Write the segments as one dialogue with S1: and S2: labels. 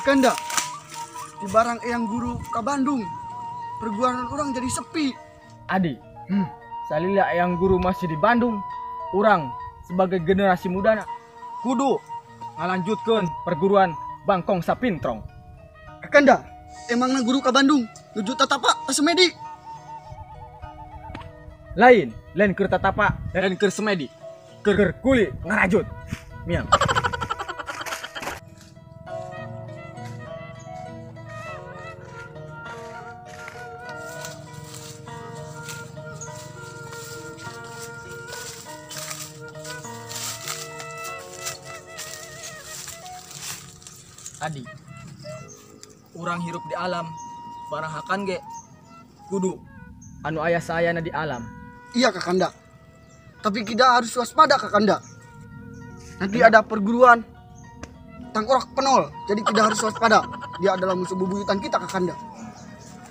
S1: Kakanda, di barang Eyang Guru ke Bandung, perguruan orang jadi sepi.
S2: Adi, salila Eyang Guru masih di Bandung, orang sebagai generasi muda kudu ngalanjutkeun perguruan Bangkong Sapintrong.
S1: Kakanda, emangna guru ke Bandung nuju tatapa semedi?
S2: Lain, lain keur tatapa, lain keur semedi. Keur kuli ngarajut. Miang. Adi, urang hirup di alam, barang hakan ge kudu anu aya sayana di alam.
S1: Iya Kakanda, tapi kita harus waspada Kakanda. Nanti ada perguruan tangkorak penol, jadi kita harus waspada. Dia adalah musuh bebuyutan kita Kakanda.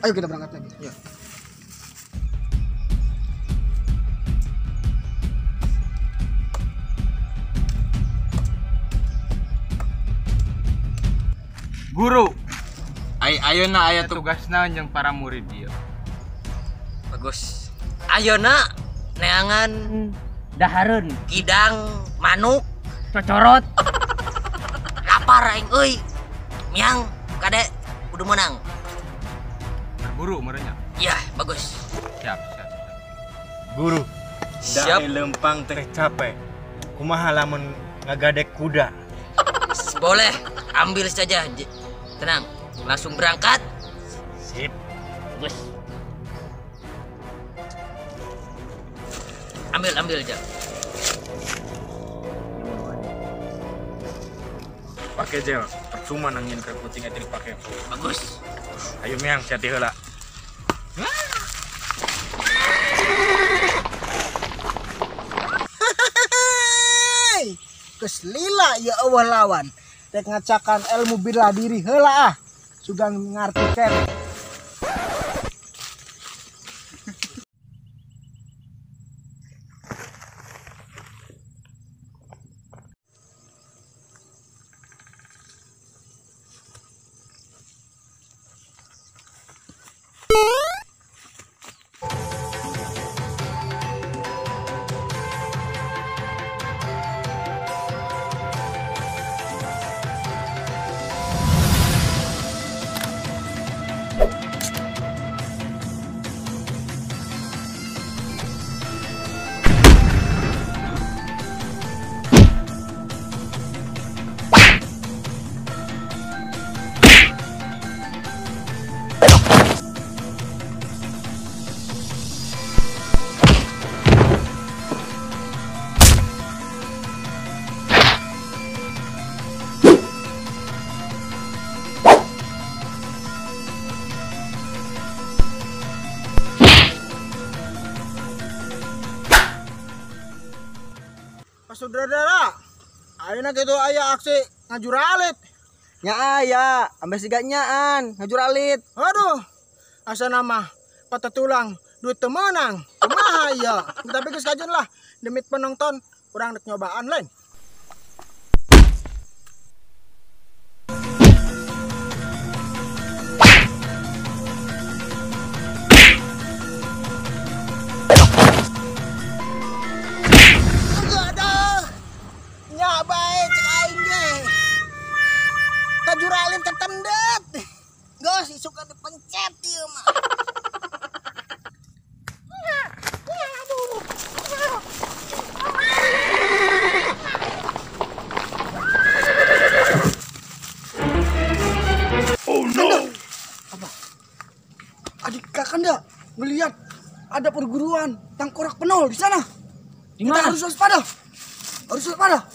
S1: Ayo kita berangkat lagi.
S2: Ya.
S3: Guru, ayeuna aya tugasna jeung para murid ieu.
S4: Bagus. Ayeuna neangan
S5: dahareun,
S4: kidang, manuk,
S5: cocorot.
S4: Lapar aing euy. Miang, kade kudu menang.
S3: Berburu merenya.
S4: Iya, bagus.
S3: Siap, siap.
S6: Guru,
S4: siap.
S6: Dari lempang teh capek. Kumaha lamun ngagadek kuda?
S4: Boleh, ambil saja. Tenang, langsung berangkat.
S6: Sip.
S4: Bagus. Ambil, ambil aja.
S3: Pakai gel, percuma nangin ke kucing itu dipakai.
S4: Bagus.
S3: Ayo miang, siati heula.
S7: Geus lila ya eueuh lawan. Rek ngacakan ilmu bela diri heula ah. Sugan ngarti keneh. Saudara, ayeuna kitu aya aksi ngajuralit.
S8: Nya aya, ambe siga nyaan ngajuralit.
S7: Aduh, asa nama patah tulang, duit teu meunang. Kumaha ieu? Tapi geus kajeun lah, demi penonton urang rek nyobaan lain. Kajuralin ketendet. Geus isukan dipencet ieu mah.
S1: Oh no. Apa? Adik Kakanda melihat ada perguruan tangkorak penol di sana. Kita harus waspada. Harus waspada.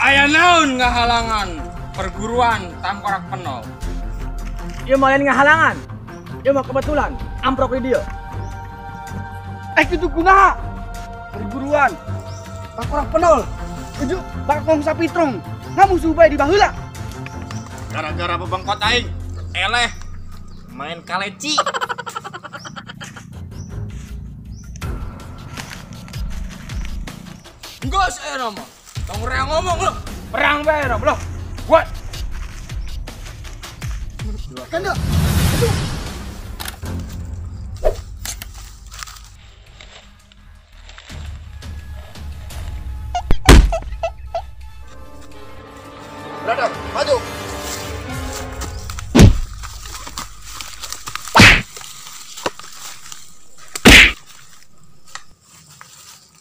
S3: Aya naon ngahalangan perguruan tangkorak penol?
S2: Ieu mah lain ngahalangan. Ieu mah kebetulan amprok di dieu.
S1: Kitu kumaha? Perguruan tangkorak penol nuju Bangkong Sapitrong ngamusuh bae di baheula.
S3: Gara-gara bebengkot aing eleh.
S9: Main kaleci.
S3: Enggak sih nama. Tong reng ngomong lo. Perang bae lo. What?
S1: Kanda. Brother, maju.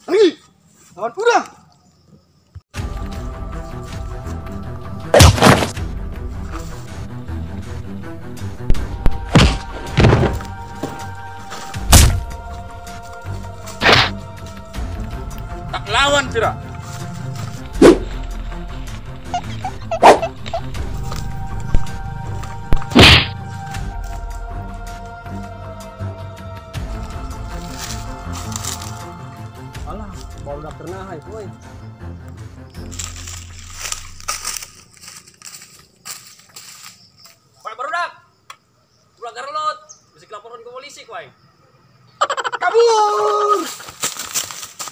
S1: Lagi. Lawan urang.
S3: Tak lawan tidak.
S8: Alah, bau udah pernah hai, woi.
S9: Pak barudak. Ulah garlot, bisa dilaporan ke polisi ku aing.
S1: Kabur.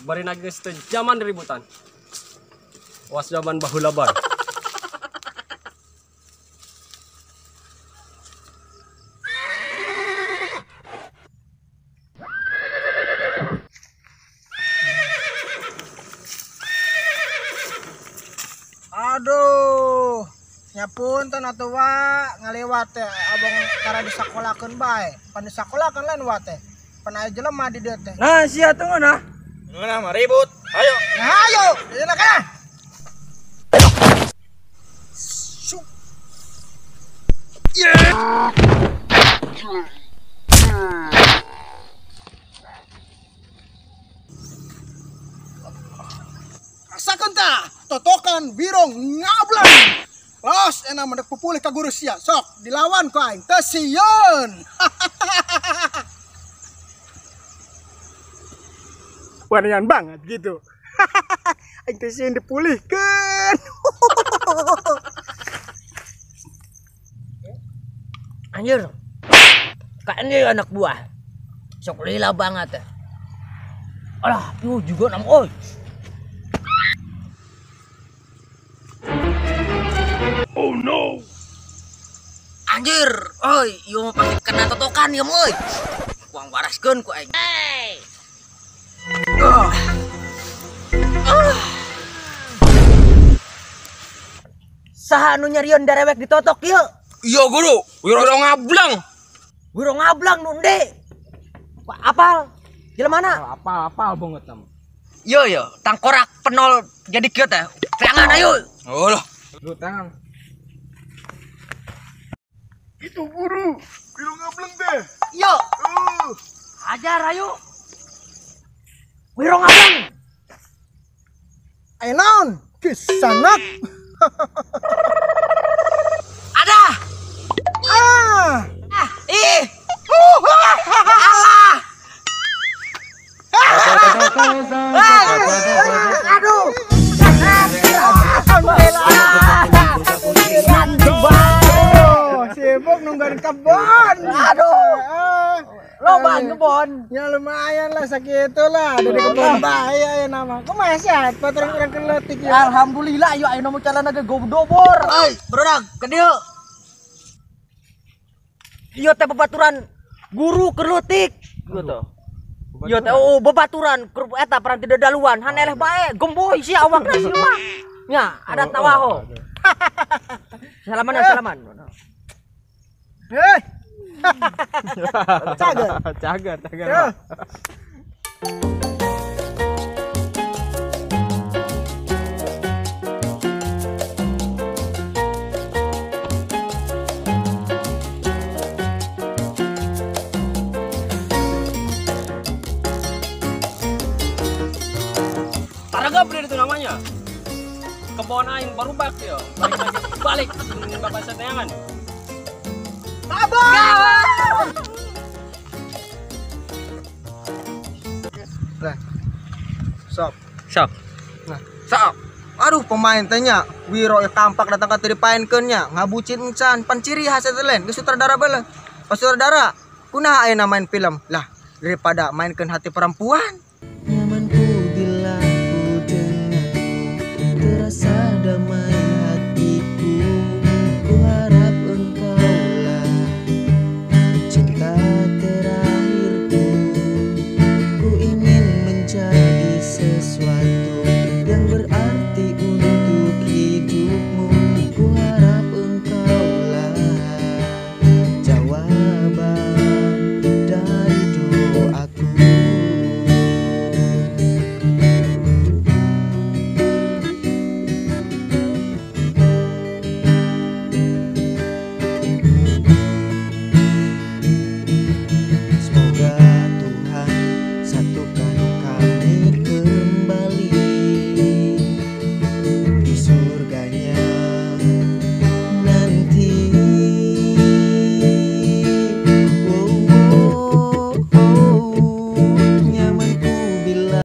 S9: Bari lagi geus teu zaman ributan. Was zaman baheula bae.
S7: Aduh, nyapunten atuh wa ngalewat teh abang tara disakolakeun bae. Pan disakolakeun lain wa teh. Pan aya jelema di dieu teh.
S8: Nah, sia teh ngeunah.
S6: Ngeunah mah ribut. Ayo.
S7: Nah, ayo. Ieu kana.
S6: Yeah.
S7: Rasakeun tah, totokan wirong ngablang. Los enak mendek pupulih ka guru sia. Sok dilawan ku aing teu sieun. Wanian banget gitu. Aing teu sieun dipulihkeun.
S4: Anjir. Kayaknya anak buah. Sok lila banget. Alah, tuh juga nam oi.
S3: Oh no.
S4: Anjir, oi, ieu mah pasti kena totokan ieu mah euy. Kuang waraskeun ku aing. Saha anu nyarion darewek ditotok ieu?
S3: Iya guru, wiro ngablang.
S4: Wiro ngablang nu ende. Apal? Jelema mana?
S2: Apal banget tam.
S4: Yo yo, tangkorak penol jadi kieu teh. Tangan ayo.
S3: Oh lah.
S2: Lu tangan.
S6: Itu guru, wiro ngablang teh.
S4: Yo. Ajar ayo. Wiro ngablang.
S7: Ayo naon? Kisanak.
S4: Ada.
S7: Ah.
S4: Ah, ih. Allah. Aduh.
S7: Alhamdulillah. Sibuk nungguin kebon. Aduh.
S4: Loba kebon.
S7: Ya lumayan lah sakitu lah dari kebon bahaya ya nama. Kumaha sehat baturan urang keletik ya.
S4: Alhamdulillah ayo ayo nomor calon ge gobdobor. Euy, brodak ke dieu. Ieu teh bebaturan guru keur leutik gitu. Ieu teh oh bebaturan keur eta peran tidak daluan han eleh bae gemboy si awakna si mah. Nya adat nawaho. Salaman salaman.
S7: Hei. Cager.
S2: Cager, cager.
S9: Taraga beli itu namanya. Kebon aing baru bak yo. Balik lagi, balik Bapak Sateangan.
S7: Kabur!
S1: Nah. Sok.
S4: Sok.
S1: Nah, sok.
S8: Aduh pemain teh nya Wiro kampak datang ka teu dipaenkeun nya, ngabucin encan, pan ciri khas eta lain, geus sutradara bae. Pak Saudara, kunaha ayeuna main film lah daripada mainkan hati perempuan.
S10: Nyamanku bila ku denganmu, terasa damai.